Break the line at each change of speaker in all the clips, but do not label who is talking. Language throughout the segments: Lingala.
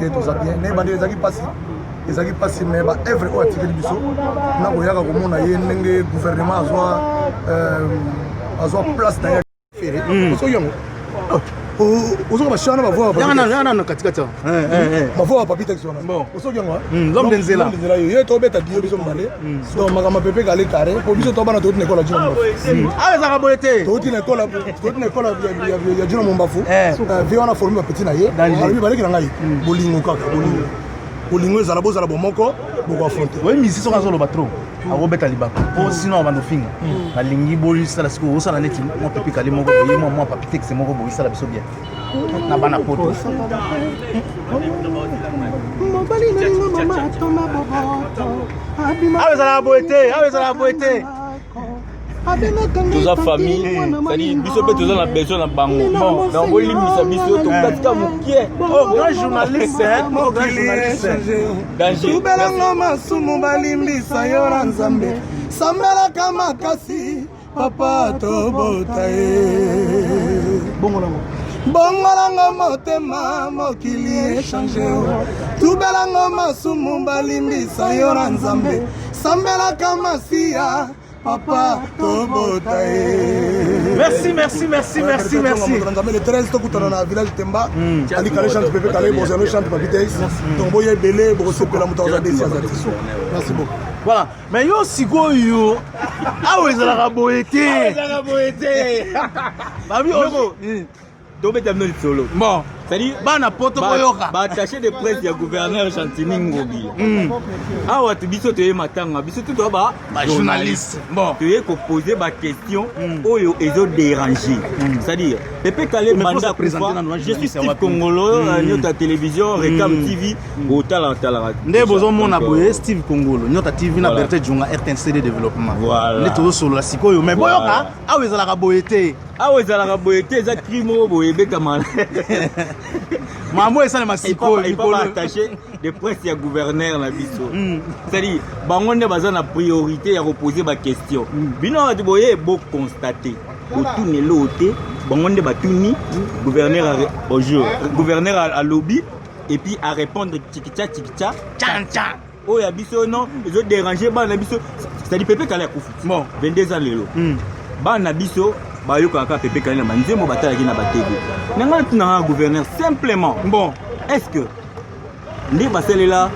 te, toza bien. Na ebandeli ezalaki mpasi, ezalaki mpasi, mais baœuvre oyo atikeli biso na koyaka komona ye ndenge gouvernement azwa place na ye. Ferre, osoki yango, ozoka bashana bavoa.
Yana katikati.
Bavoa Papi Tex wana, osoki yango.
L'homme de nzela.
Nzela yo ye, tobeta dio biso mibale. Donc makambo Pepe Kale carré po biso to bana touti na ekole ya Jina Mombafu.
Awa ezalaka boye te.
Touti na ekole ya Jina Mombafu. Vie wana forme bapeti na ye, alobi baleki na ngai, bolingo kaka, bolingo, bolingo ezala, bozala bomoko, bokoaffronter.
Oye misi, soki azoloba trop akobeta libako po sinon abanda ofinga. Nalingi bolisala sikoyo, osala neti mwa Pepe Kale moko boye, mwa Papi Tex moko boye, esala biso bien na bana Poto.
Mobali nalingo, mama atoma boboto.
Awa ezalaka boye te, awa ezalaka boye te.
Toza famille, c'est-à-dire biso mpe toza na besoin na bango, donc bolimbisa biso, tokatika mokie.
Oh, grand journaliste, hein? Oh, grand journaliste.
Danger.
Tubelanga masumu, balimbisa yo na Nzambe, sambelaka makasi, papa tobota ye.
Bongolango.
Bongolanga motema, mokili échange. Tubelanga masumu, balimbisa yo na Nzambe, sambelaka masiya, papa tobota ye.
Merci, merci, merci, merci, merci.
Nzambe, le 13 tokutana na village Temba. Ali Kale chante Pepe Kale, Bozano chante Papi Tex. Donc boya ebele, bokosepela, moto aza desi aza te. Merci beaucoup.
Voilà, mais yo sikoyo, awa ezalaka boye te.
Ezalaka boye te.
Babi.
Noko. Tobeta bino lisolo.
Bon.
C'est-à-dire
Bana Poto, boyoka.
Baattaché de presse ya gouverneur Gentiny Ngobila awa, to biso toye matanga, biso to toya ba
Bajournaliste. Bon.
Toye kopose baquestion oyo ezodéranger, c'est-à-dire Pepe Kale
Mais faut
banda
se présenter
kufa.
nanu,
Je suis
journaliste
Steve
wapi?
Kongolo, Nyota Télévision, Recam TV, otala talaka.
Nde bozomona
Donc,
boye, Steve Kongolo, Nyota TV, na
Voilà.
Bertin Djonga, RTNCD Développement.
Voilà.
Nde tozosolola sikoyo, mais
Voilà.
boyoka, awa ezalaka boye te.
Awa ezalaka boye te, eza crime moko boye ebetama.
Mambo esalema sikoyo.
Epa
Likolo.
Attaché de presse ya gouverneur na biso, c'est-à-dire bango nde baza na priorité ya kopose baquestion. Bino bato boye boconstate, botuna eloko te, bango nde batuni gouverneur. Bonjour gouverneur, alobi et puis arépondre chikicha chikicha.
Tchan tchan.
Oyo ya biso non, ezodéranger bana na biso, c'est-à-dire Pepe Kale akufi 22 ans lelo. Bana na biso bayokaka kaka Pepe Kale na banzembo, batalaki na batv. Na ngai natunaka gouverneur simplement: est ce que nde basalela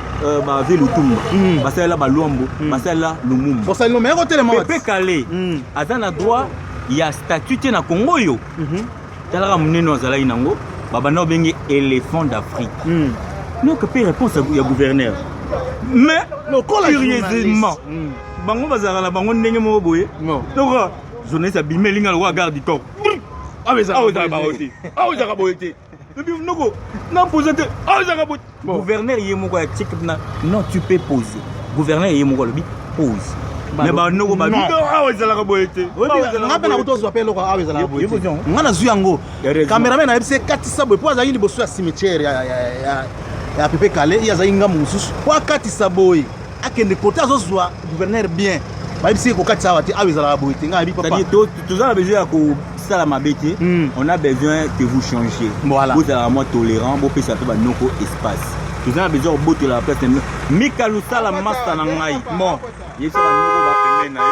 bave Lutumba, basalela Balwambo, basalela Lumumba?
Bosali no, mais ekotelema.
Pepe Kale aza na droit ya statut te na Congo oyo. Talaka monene oyo azalaki nango, babanda obenge éléphant d'Afrique. Donc mpe réponse ya gouverneur, mais
Lokola
curieusement
journaliste.
Bango bazalaka na bango ndenge moko boye. Donc journaliste abimi, elinga lokola garde du corps.
Awa ezalaka
Awa ezalaka
boye
boye te, awa ezalaka boye te. Ebi noko na pose te, awa ezalaka boye. Gouverneur ye moko ya check na non, tu peux poser. Gouverneur ye moko alobi pose, mais banoko babi: awa ezalaka boye te.
Nga mpe nakuti ozwa mpe eloko, awa ezalaka boye te.
Yango.
Nga nazwi yango.
Ya raison.
Cameraman nayebisi ekatisa boye, mpo azalaki liboso ya cimetière ya Pepe Kale. Ye azalaki ngambo mosusu, mpo akatisa boye akende kote azozwa gouverneur bien. Bayebisi ye kokatisa awa te, awa ezalaka boye te. Nga nayebi papa.
C'est-à-dire toza na besoin ya kosala mabe te. On a besoin que vous changiez.
Voilà.
Bozalaka mwa tolérant, bopesa mpe banoko espace. Toza na besoin kobotola la place na bino. Mika Lusala, master na ngai,
Bon.
Yebisa banoko bapembeni na yo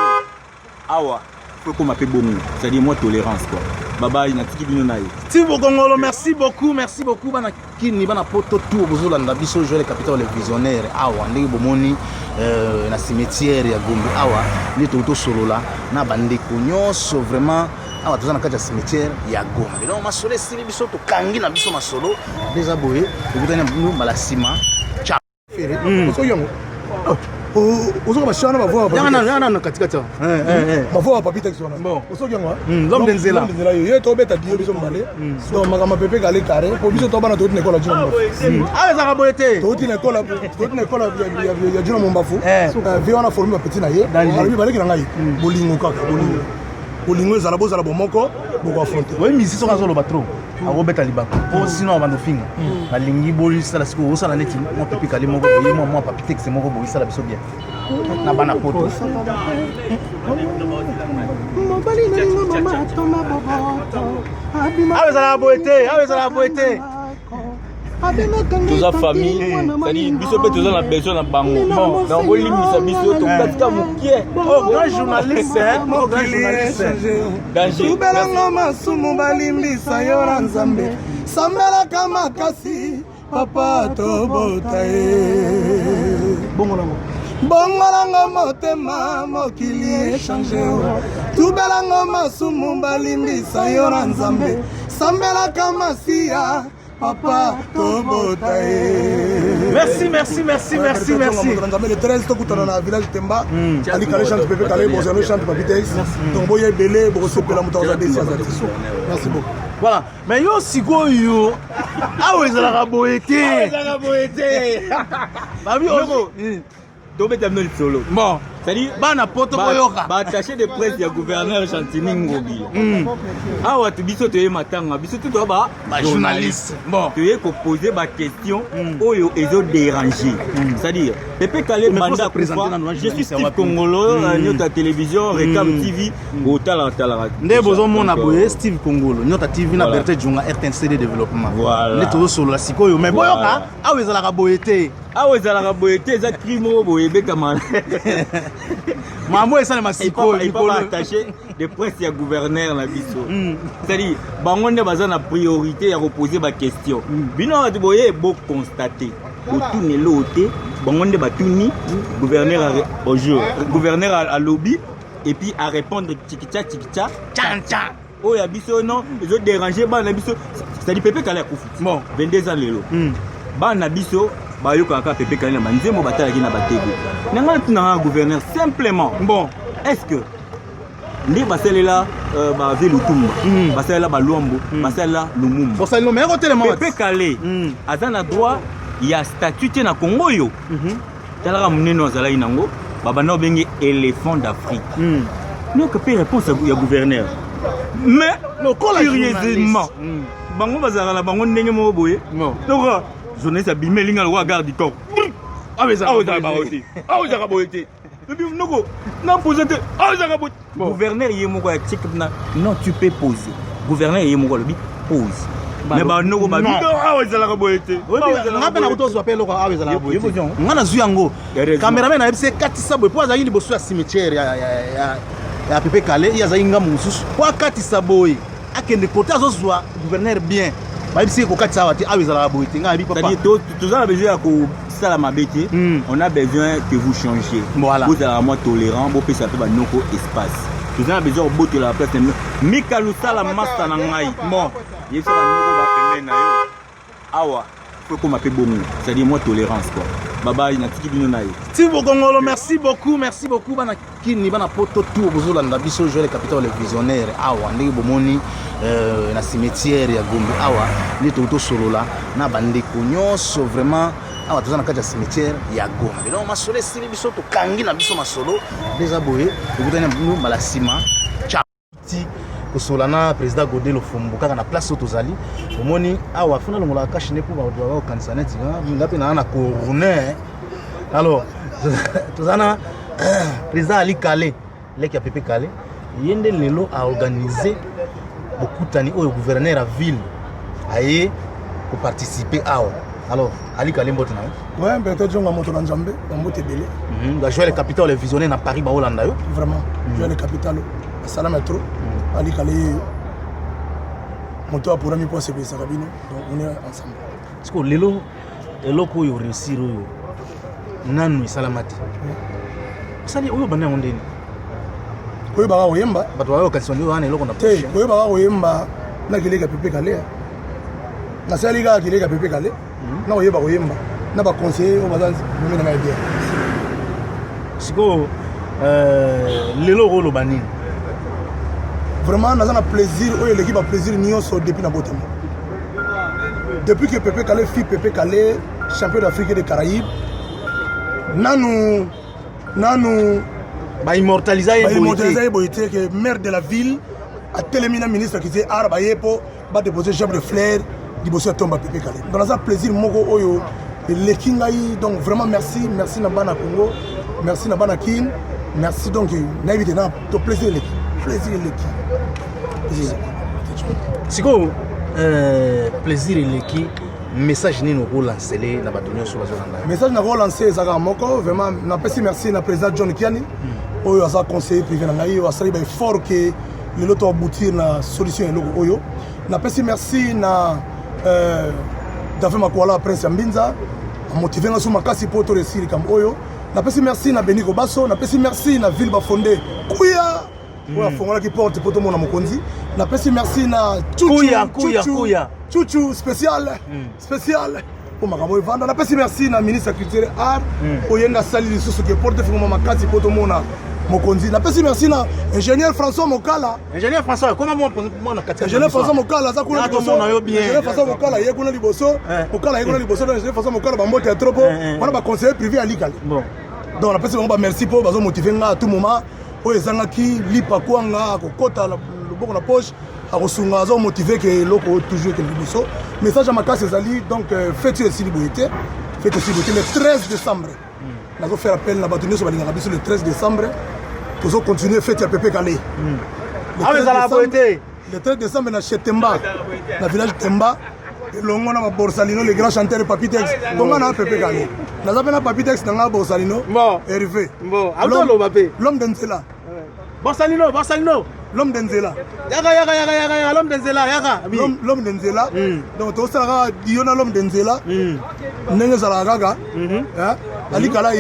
awa, faut ekóma mpe bongo, c'est-à-dire mwa tolérance quoi. Babai, natiki bino na ye.
Steve Bokongolo, merci beaucoup, merci beaucoup. Bana Kini, bana Poto, tout bozolanda biso, Joël Capital le visionnaire awa, ndenge bomoni na cimetière ya Gombe awa, nde toki tosolola na bandeko nyonso. Vraiment, awa toza na kati ya cimetière ya Gombe. Donc masolo esili, biso tokangi na biso masolo déjà boye, tokutani na bino mbala nsima. Ciao.
Osoki yango, ozoka bashana bavoa.
Yana na katikati awa.
Bavoa Papi Tex wana, osoki yango.
L'homme de nzela.
Nzela yo ye, tobeta dio biso mibale. Donc makambo Pepe Kale carré po biso to bana touti na ekole ya Jina Mombafu.
Awa ezalaka boye te.
Touti na ekole ya Jina Mombafu. Vie wana forme bapeti na ye, alobi baleki na ngai, bolingo kaka, bolingo, bolingo ezala, bozala bomoko, bokoaffronter.
Oye misi, soki azoloba trop akobeta libako po sinon abanda ofinga. Nalingi bolisala sikoyo, osala neti mwa Pepe Kale moko boye, mwa Papi Tex moko boye, esala biso bien na bana Poto.
Mobali nalingo, mama atoma boboto, abima.
Awa ezalaka boye te, awa ezalaka boye te.
Toza famille, c'est-à-dire biso mpe toza na besoin na bango. Donc bolimbisa biso, tokatika mokie.
Oh, grand journaliste, hein? Oh, grand journaliste.
Danger.
Tubelanga masumu, balimbisa yo na Nzambe. Sambelaka makasi, papa, tobota ye.
Bongo nango.
Bongolanga motema, mokili echange. Tubelanga masumu, balimbisa yo na Nzambe. Sambelaka masiya, papa, tobota ye.
Merci, merci, merci, merci, merci.
Nzambe, le 13 tokutana na village Temba. Alikale chante, Pepe Kale Bozano chante, Papi Tex. Donc boya ebele, bokosepela, moto aza desi aza te. Merci beaucoup.
Voilà, mais yo sikoyo, awa ezalaka boye te.
Ezalaka boye te.
Babi.
Noko. Tobeta bino lisolo.
Bon.
C'est-à-dire
Bana Poto, boyoka.
Baattaché de presse ya gouverneur Gentiny Ngobi awa, to biso toye matanga, biso tu toya ba
Bajournaliste. Bon.
Toye kopose baquestion oyo ezodéranger, c'est-à-dire Pepe Kale.
Mais faut
Banda
se présenter
kufa.
nanu,
Je suis
journaliste
Steve
wapi?
Kongolo, Nyota Télévision, Recam TV, otalaka talaka.
Nde bozomona
Donc,
boye, Steve Kongolo, Nyota TV, na
Voilà.
Bertin Djonga, RTNCD Développement.
Voilà.
Nde tozosolola sikoyo, mais
Voilà.
boyoka, awa ezalaka boye te.
Awa ezalaka boye te, eza crime oyo boye ebetama.
Mambo esalema sikoyo.
Epa
Mikolo.
baattaché de presse ya gouverneur na biso, c'est-à-dire bango nde baza na priorité ya kopose baquestion. Bino bato boye boconstate, botuni eloko te, bango nde batuni gouverneur. Bonjour gouverneur, alobi et puis arépondre tikitia tikitia.
Tchan tchan.
Oyo ya biso non, ezodéranger bana na biso, c'est-à-dire Pepe Kale akufi
Bon.
22 ans lelo. Bana na biso bayokaka kaka Pepe Kale na banzembo, batalaki na batv. Na ngai natunanga gouverneur simplement:
Bon.
Est-ce que nde basalela bave Lutumba, basalela Balwambo, basalela Lumumba?
Bosali me ekotelema.
Pepe Kale aza na droit ya statut te na Congo oyo. Talaka monene azalaki nango, babanda obenge éléphant d'Afrique. Donc mpe réponse ya gouverneur, mais
Lokola
curieusement,
journaliste.
Bango bazalaka na bango ndenge moko boye.
Bon.
Donc journaliste abimi, elinga lokola garde du corps.
Awa ezalaka
Awa ezalaka boye te, awa ezalaka boye te. Ebi noko na pose te, awa ezalaka boye. Gouverneur ye moko ya check na non, tu peux poser. Gouverneur ye moko alobi pose, mais banoko babi:
Non.
"Non, awa ezalaka boye te. Awa ezalaka
Nga mpe
boye."
nakoki mpe eloko awa ezalaka boye
Yo
te.
bozwi yango?
Nga nazwi yango.
Heureusement.
Cameraman nayebisi ekatisa boye, mpo azalaki liboso ya cimetière ya Pepe Kale. Ye azalaki ngambo mosusu, mpo akatisa boye akende kote azozwa gouverneur bien. Bayebisi ye kokatisa awa te, awa ezalaka boye te. Nga nayebi, papa.
C'est-à-dire, toza na besoin ya kosala mabe te. On a besoin que vous changiez.
Voilà.
Bozalaka mwa tolérant, bopesa mpe banoko espace. Toza na besoin kobotola la place na bino. Mika Lusala, master na ngai.
Bon.
Yebisa banoko bapembeni na yo awa po ekóma mpe bongo, c'est-à-dire mwa tolérance quoi. Baba, natiki bino na ye.
Steve Kongolo, merci beaucoup, merci beaucoup. Bana Kini, bana Poto, tout bozolanda biso, Joël Capital le visionnaire. Awa ndenge bomoni, na cimetière ya Gombe awa nde toki tosolola na bandeko nyonso. Vraiment, awa toza na kati ya cimetière ya Gombe. Donc masolo esili, biso tokangi na biso masolo déjà boye. Tokutani na bino mbala nsima. Ciao. Ti kosola na président Godé Lofombo kaka na place oyo tozali. Omoni awa, funa longolaka cache-nez mpo bato bakokanisa neti nga mpe naa na coroner. Alors toza na président Ali Kale, leki ya Pepe Kale. Ye nde lelo aorganize bokutani oyo gouverneur ya ville aye koparticipe awa. Alors Ali Kale, mbote na yo.
Ouais, mpe tojonga moto na Nzambe, bambote ebele.
Bajoel Capital le visionnaire na Paris, baolanda yo.
Vraiment, Joel Capital asala metro. Ali Kale yeyo, moto aporami mpo asepelisaka bino. Donc on est ensemble.
Siko lelo, eloko oyo réussir oyo nanu esalama te, osali oyo, banda yango ndeni?
Koyebaka koyemba.
Bato bayokanisa nde wana eloko na
te. Koyebaka koyemba na kileka Pepe Kale, nasali kaka kileka Pepe Kale na koyeba koyemba na baconseiller oyo baza meme na ngai bien.
Sikoyo lelo okoloba nini?
Vraiment, naza na plaisir oyo eleki baplaisir nyonso depuis na botama, depuis que Pepe Kale fit Pepe Kale champion d'Afrique et de Caraïbes. Nanu nanu
baimmortalisa ye boye
baimmortalisa
te.
Ye boye te ke maire de la ville atelemi na ministre akitie art, baye mpo badépose gerbe de fleur liboso ya tomba Pepe Kale. Donc naza plaisir moko oyo eleki ngai. Donc vraiment merci, merci na bana Congo, merci na bana Kin, merci. Donc nayebi te na to plaisir eleki, plaisir eleki, plaisir eleki.
Sikoyo plaisir eleki. Message nini okolancele na bato nyonso bazolanda?
Message nakolancer eza kaka moko. Vraiment, napesi merci na président John Kiani, oyo aza conseiller privé na ngai, oyo asali baeffort ke lelo to aboutir na solution ya eloko oyo. Napesi merci na David Makwala, prince ya Mbinza, amotiver nga so makasi mpo to réussir likambo oyo. Napesi merci na Beni Kobaso. Napesi merci na ville Bafonde Kuya, oyo afongolaki porte mpo tomona mokonzi. Napesi merci na
Kuya, Kuya, Kuya.
Chuchu spécial, spécial mpo makambo evanda. Napesi merci na ministre ya culture, art, oyo ye nde asali lisusu ke porte efungama makasi mpo tomona mokonzi. Napesi merci na ingénieur François Mokala.
Ingénieur François, koma mwana kati.
Ingénieur François Mokala aza kuna
Ya,
liboso.
tomona yo bien.
Ingénieur François Mokala ye kuna liboso. Mokala ye kuna liboso. Donc ingénieur François Mokala, bambote ya trop. Wana baconseiller privé ya Likale. Donc napesi bango bamerci mpo bazomotiver nga à tout moment. Oyo ezangaki lipa, kwanga, akokɔta loboko na poche, akosunga, azomotiver ke eloko oyo toujours ekende liboso. Message ya makasi ezali donc fête oyo esili boye te, fête esili boye te. Le 13 décembre, nazofaire appel na bato nyonso balingaka biso. Le 13 décembre, tozocontinue fête ya Pepe Kale.
Awa ezalaka boye te.
Le 13 décembre na chez Temba, na village Temba, elongo na baborsalino, le grand chanteur Papitex. Bonga na Pepe Kale, naza mpe na Papitex na nga Borsalino. Hervé.
Bon, autoloba mpe.
L'homme de nzela.
Borsalino, Borsalino.
L'homme de nzela.
Yaka, yaka, yaka, yaka, yaka, l'homme de nzela, yaka.
L'homme de nzela. Donc tosala kaka dio na l'homme de nzela ndenge ezalaka kaka. Alikala.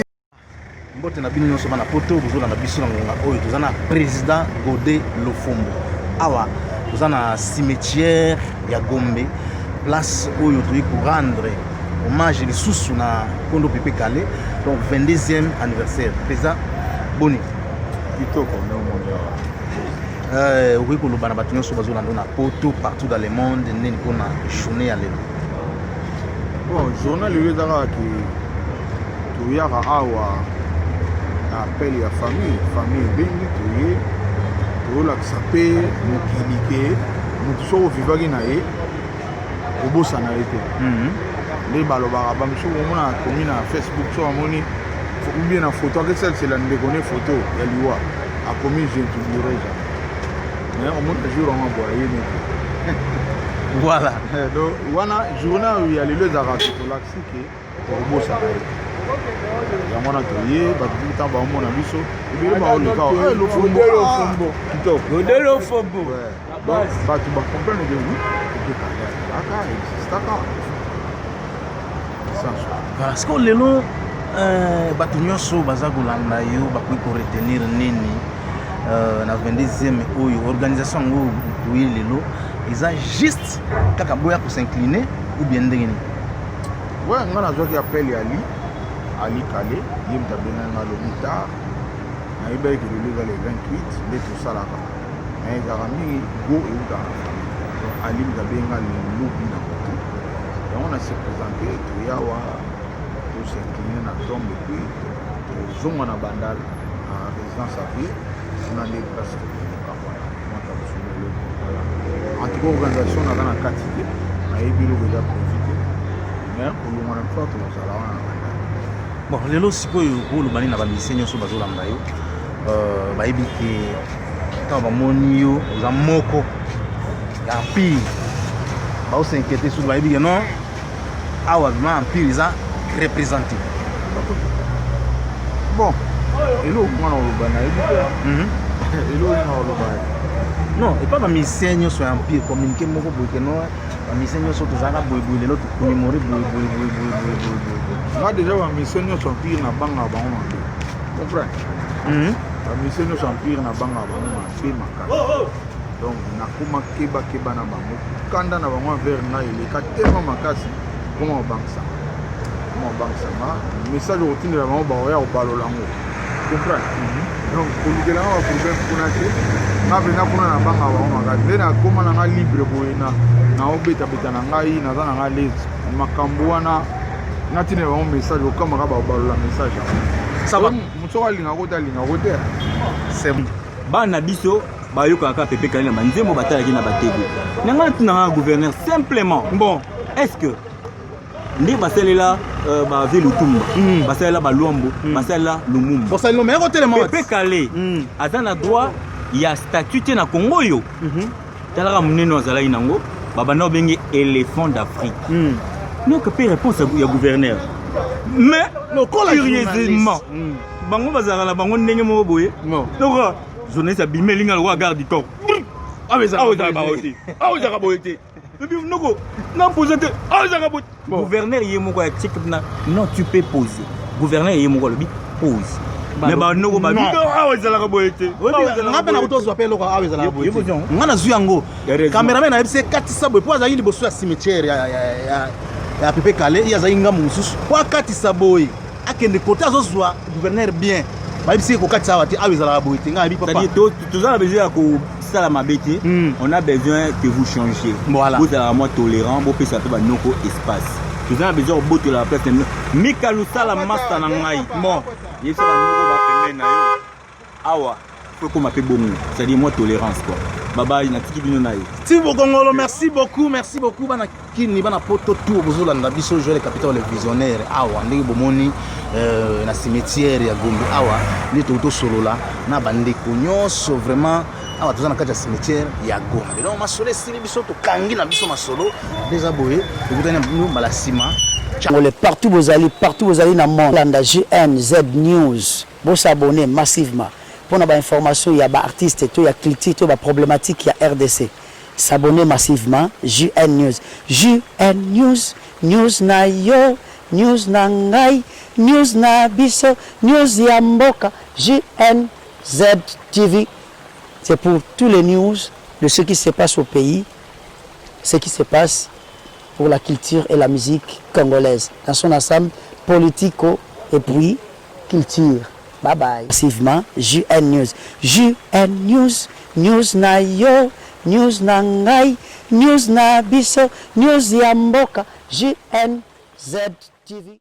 Mbote na bino nyonso bana poto bozolanda biso na ngonga oyo. Toza na président Gode Lofombo awa. Toza na cimetière ya Gombe, place oyo toyei korendre hommage lisusu na kondo Pepe Kale, donc 22e anniversaire. Président, boni?
Kitoko, nde omoni awa.
Okoki koloba na bato nyonso bazolanda na poto, partout dans le monde, nini mpona journée ya lelo?
Bon, journée lelo eza kaka ke toyaka awa na appel ya famille. Famille ebengi, toye toyolakisa mpe mokili ke motu soki ovivaki na ye, obosana ye te. Nde balobaka, bamosusu omona akomi na Facebook, so amoni ou bien na photo, akesalisela ndeko ne photo ya liwa, akomi « Je ne t'oublierai jamais », mais omona jour yango boye aye nete. Donc wana journée oyo ya lelo ezalaka ke tolakisi ke tokobosana ye te. Yango wana toye. Bato ntango baomona biso ebele, baoleka Lofombo, kitoko.
Lofombo.
Donc bato bacomprendre ke oui, Pepe Kale azalaka, existaka sans.
Voilà, sikoyo lelo bato nyonso baza kolanda yo bakoki koretenir nini na 22e oyo? Organisation yango toye lelo eza juste kaka boya kos'incliner ou bien ndenge nini?
Ouais, nga nazwaki appel ya Ali, Ali Kale. Ye moto abengaki nga lobi tard. Nayebaki lelo eza le 28 nde tosalaka, mais ezalaka mingi go eutaka na famille. Donc Ali moto abengi nga lobi na butu, yango na se présente. Toyawa tos'incline na tombe, et puis tozonga na Bandal, na résidence à vie kuna nde place tokokabwana mwata kosolo eloko. Voilà, en tout cas organisation naza na kati te, nayebi eloko eza prévu te, mais kolongwa na biso tozala wana na Bandal.
Bon, lelo sikoyo koloba nini na bamusicien nyonso bazolanda yo? Bayebi ke ntango bamoni yo oza moko ya empire, baos'inquiéter. Soki bayebi ke non, awa vraiment empire eza représenté.
Bon, eloko nga na koloba, nayebi te eloko nini na koloba.
Non, epa bamusicien nyonso ya empire, communiqué moko boye ke non, bamusicien nyonso tozalaka boyeboye, lelo tocommémorer boye boye boye boye boye boye boye.
Nga déjà bamusicien nyonso empire nabangaka bango mabe, comprendre? Bamusicien nyonso empire nabangaka bango mabe makasi. Donc nakoma kebakeba na bango. Kanda na bango envers ngai eleka tema makasi, koma kobangisanga, koma kobangisanga. Message okotindela bango, bakoya kobalola yango, comprendre? Donc kolukelanga baproblème kuna te. Nga mpenza kuna nabangaka bango makasi. Nde nakoma na nga libre boye, na naobetabeta na ngai, naza na nga lese. Makambo wana natindela bango message, okamaka babalola message yango.
Ça va.
Soki alingako te, alingako te.
C'est bon.
Bana biso bayokaka kaka Pepe Kale na banzembo, batalaki na batv. Na ngai natunaka gouverneur simplement: est ce que nde basalela bave Lutumba, basalela Balwambo, basalela Lumumba?
Bosalino me ekotelema.
Pepe Kale aza na droit ya statut te na Congo oyo. Talaka monene oyo azalaki nango, babanda obenge éléphant d'Afrique. Noyoka mpe réponse ya gouverneur, mais
Lokola
curieusement, bango bazalaka na bango ndenge moko boye. Donc journaliste abimi, elinga lokola garde du corps.
Awa ezalaka
Awa ezalaka boye te, awa ezalaka boye te. Ebi noko na pose te, awa ezalaka boye. Gouverneur ye moko ya check na non, tu peux poser. Gouverneur ye moko alobi pose, mais banoko babi awa ezalaka boye te.
Nga mpe nakuti ozwa mpe eloko awa ezalaka boye
Yo
te.
bozwa yango?
Nga nazwi yango.
Heureusement.
Cameraman nayebisi ekatisa boye mpo azalaki liboso ya cimetière ya Pepe Kale. Ye azalaki ngambo mosusu mpo akatisa boye, akende kote azozwa gouverneur bien. Bayebisi ye kokatisa awa te, awa ezalaka boye te. Nga nayebi papa.
C'est-à-dire, toza na besoin ya kosala mabe te. On a besoin que vous changiez.
Voilà.
Bozalaka mwa tolérant, bopesa mpe banoko espace. Toza na besoin kobotola place na bino. Mika lusala, masta na ngai,
bon,
yebisa banoko bapembeni na yo awa fo ekóma mpe bongo, c'est-à-dire mwa tolérance quoi. Babai, natiki bino na ye.
Steve Bokongolo, merci beaucoup, merci beaucoup. Bana Kini, bana Poto tout bozolanda biso, Joël Capital le visionnaire awa ndenge bomoni na cimetière ya Gombe awa nde toki tosolola na bandeko nyonso. Vraiment, awa toza na kati ya cimetière ya Gombe. Donc masolo esili, biso tokangi na biso masolo nde boye. Tokutani na bino mbala nsima.
Congolais partout bozali, partout bozali na monde, landa GNZ News, bosabonner massivement mpona bainformation ya baartiste to ya culture to baproblématique ya RDC. S'abonner massivement, GN News, GN News, news na yo, news na ngai, news na biso, news ya mboka. GNZ TV, c'est pour tous les news de ce qui se passe au pays, ce qui se passe pour la culture et la musique congolaise dans son ensemble, politico et puis culture. Bye bye. Massivement, JN News. JN News, news na yo, news na ngai, news na biso, news ya mboka, JNZ TV.